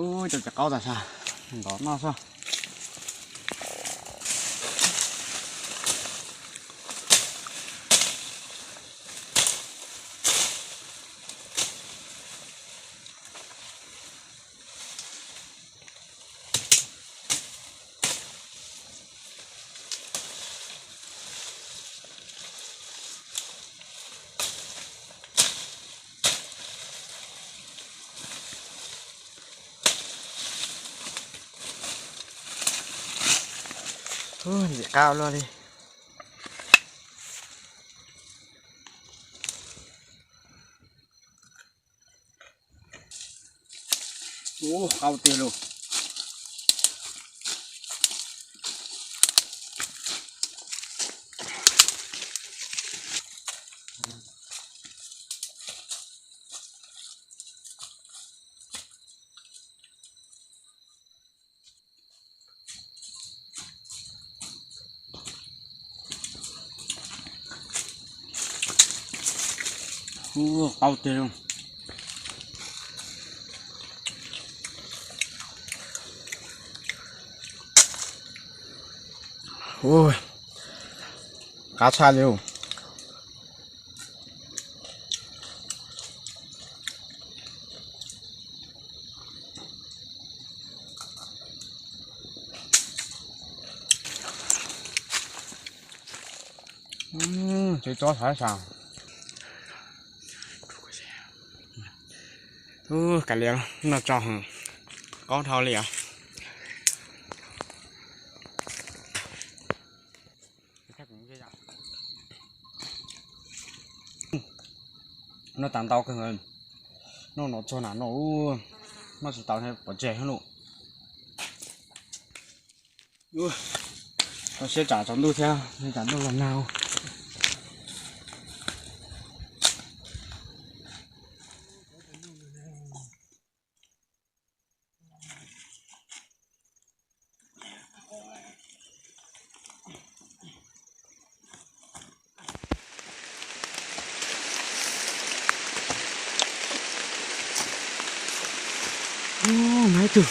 Ub, cov txiv qaub tas sas, ntov noj soj. Ntxim qab luaj li. Ub, qaub tiag lauj. Ub, qaub tiag lauj. Ub, qab tshaj li lauj. Tsob txhob sav. Ub, kav liam, noj tso heev, qaub dhau li os. Noj tas ntau kawg, noj no txog na no, noj tsis tau pov tseg lauj. Ua siab tsam tsaus ntuj thiab, tsam ntuj los nag. Ub, mas ib tug.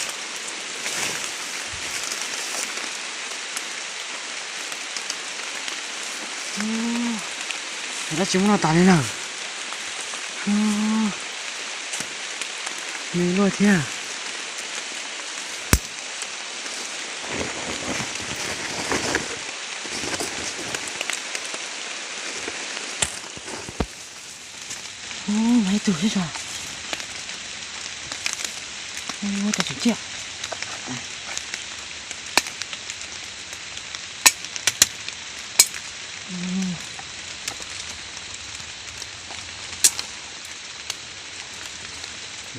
Ub, dab tsi muab noj tas li na. Ub, me luaj thiab. Ub, mas ib tug xwb os. Ub, tas tsis tiag.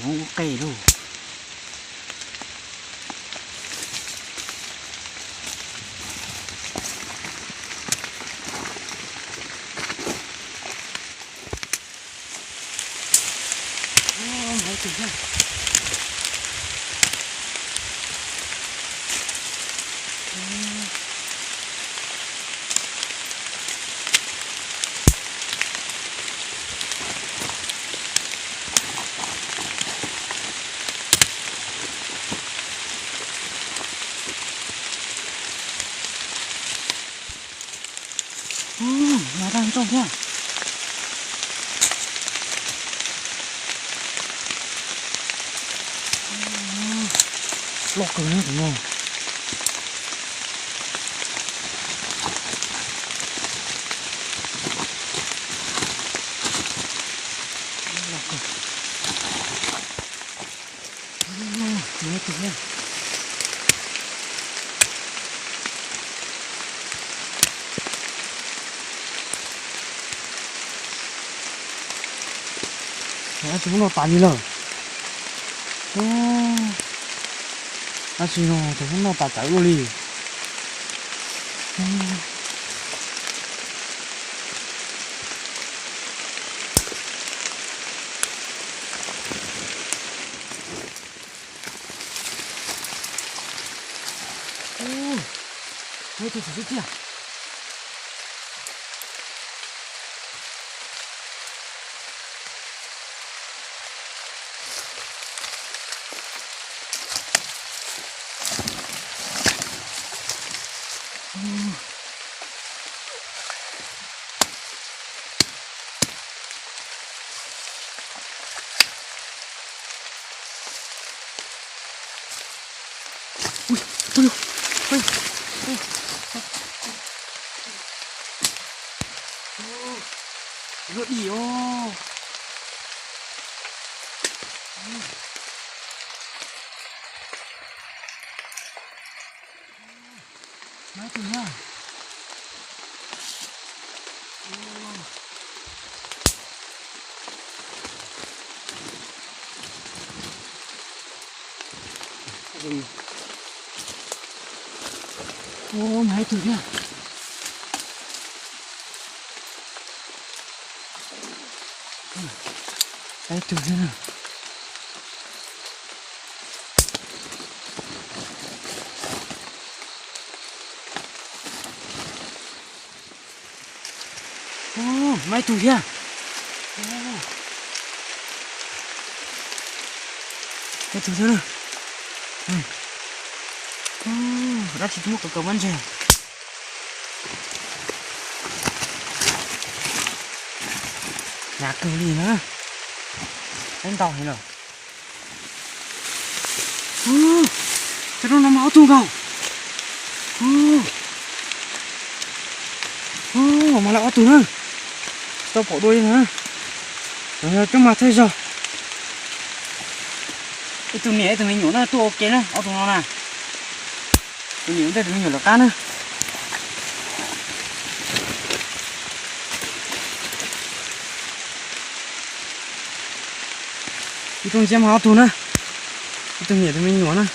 Nov ua qe lauj. Loj kawg na tus no. Tab sis no tas li lawm. Tab sis no tus no tas tawv luaj li. Tus txiv tiag. Luaj dim os. Maiv tug na. Ua, maiv tug thiab. Maiv tug thiab na. Maiv tug thiab. Maiv tug thiab na. Dab tsi twb muab kaw kaw pob ntseg. Hnav kawg li na. Peb ntau heev lawm. Cov no mas ob tug nkaus. Mas lawv ob tug na. Tau pom dua li na. Coob mas thawj zaug. Ib tug niam ib tug me nyuam na tuaj ua ke na ob tug no na. Tus niam ntej tus me nyuam lawv qab na. Ib tug ntsia mas ob tug na. Ib tug niam tus me nyuam na.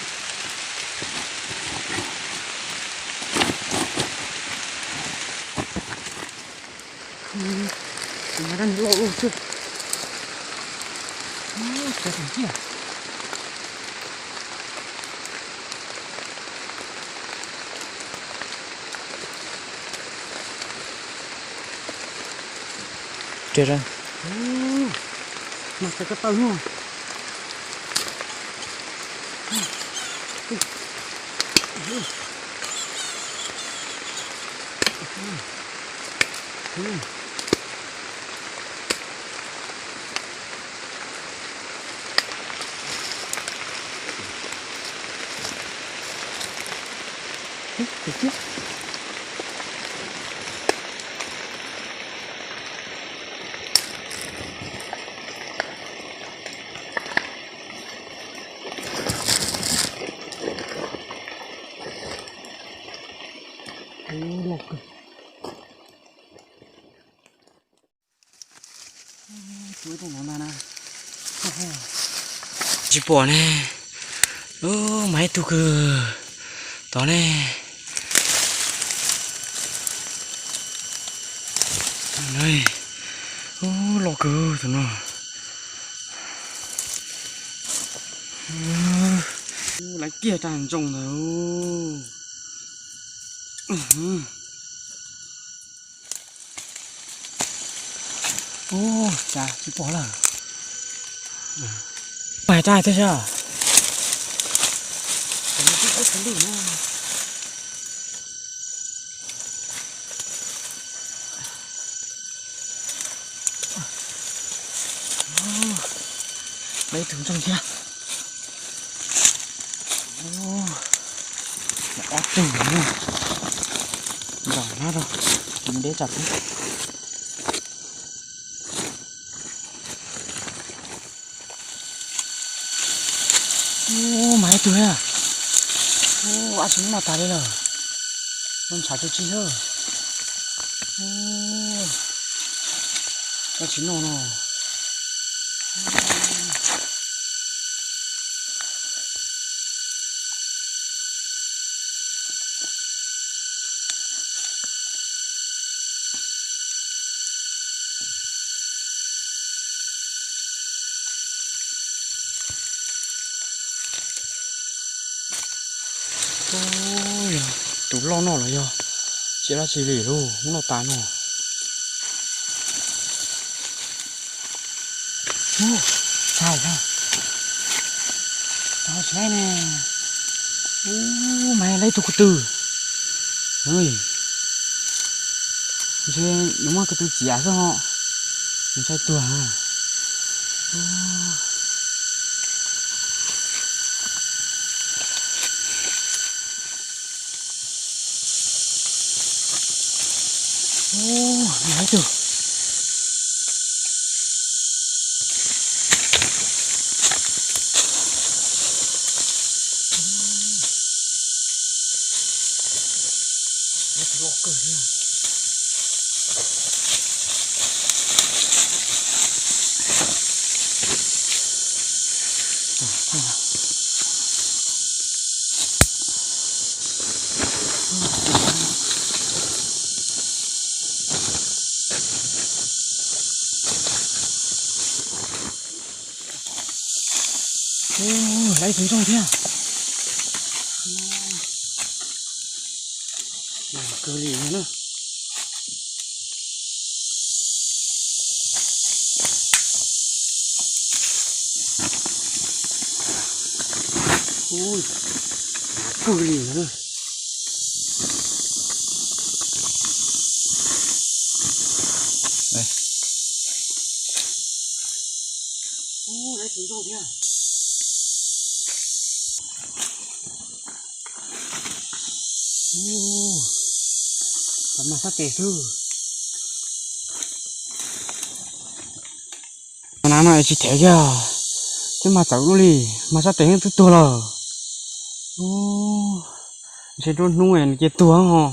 Tus no dab niag loj loj xwb. Cov tseem ciaj. Mas cov ko taw no. Loj kawg. Tsis pom ne. Ub, mas ib tug kawg tod ne. Ub, loj kawg tus no. Laiv kiag rag ntsoog ntawd. Ub, cas tsis pom lawm. Pais rag thiab sas. Laiv ib tug ntsoog thiab. Ob tug no, nram no rau, mus deb tsam pub. Ub, mas ib tug thiab. Ub, ab tsi noj tas li lawm. Ua ntshav tsuj tsi xwb. Ub, ab tsi noj no. Ub, yog tus loj no los yog tsis dab tsi li lauj, muab noj tas no. Ub, txhais os. Tau tsis laib ne. Ub, mas laib tug ko tw. Ntshe nws muab ko tw txiav xwb ho. Nws ntshai tuag. Ub, ib tug. Ib tug loj kawg thiab. Ub, lawv tus ntsoog thiab. Kawg li na. Ub, kawg li na. Ub, lawv tus ntsoog thiab. Ub, mas sab tes xwb. Na no es tsis them kiag, twb mas txawv luaj li, mas sab tes twb tuag lawm. Ub, ntshe nruab hnub nws cia tuag ho.